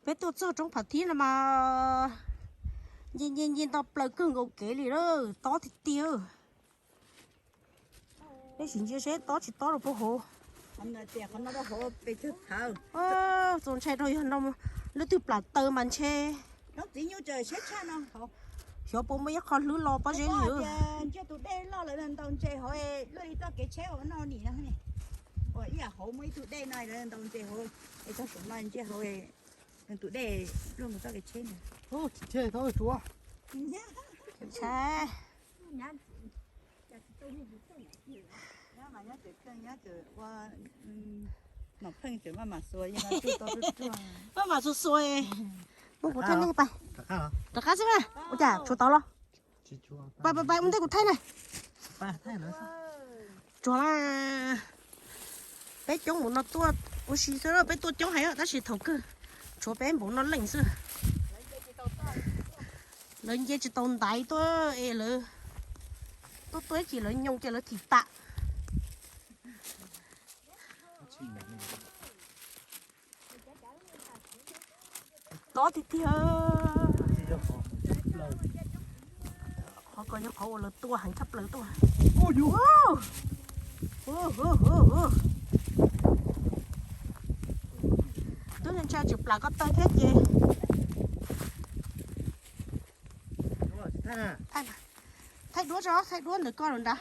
Peb tuaj txog roob Phav Thib no mas nce nce nce nto plaws kawg nkaus kev li lawm, tob tiag tiag. Peb sim ntsia seb tob tsis tob rau puag hauv. Txaus ntshai rau yog no, lub twg plam taw mas ntshe. Xyov puas muaj ib qho hlwb los pob zeb li. Tus dej loj lawv ntaus ntses hauv, luaj li txoj kev tsheb hauv no nim no. Ib yam hauv muaj ib tug dej no lawv ntaus ntses hauv, es txog saum no ntsia hauv, tus dej luaj mus txoj kev tsheb no. Ntshai. Maj mam xuas xuas, muab kuv thaij nej pais. Rov qab xwb na. Ua cas tshuav tau los? Pais pais pais, ua ntej kuv thaij na. Tsuag mas, peb coob npaum no tuaj ua si xwb, peb tuaj coob heev tab sis thaum kawg tshuav peb npaum no leej xwb. Lawv nce tsis tau ntaiv tuaj es lawv tuaj tuaj ib chim lawv nyoo ces lawv thim tam. Tob tiag tiag. Qhov ko yog qhov uas lawv tua heev tshaj plaws tuaj. Twb ntshai tsis plam ko taw thiab ces. Thaij duab tso, thaij duab ntawm ko los nrad.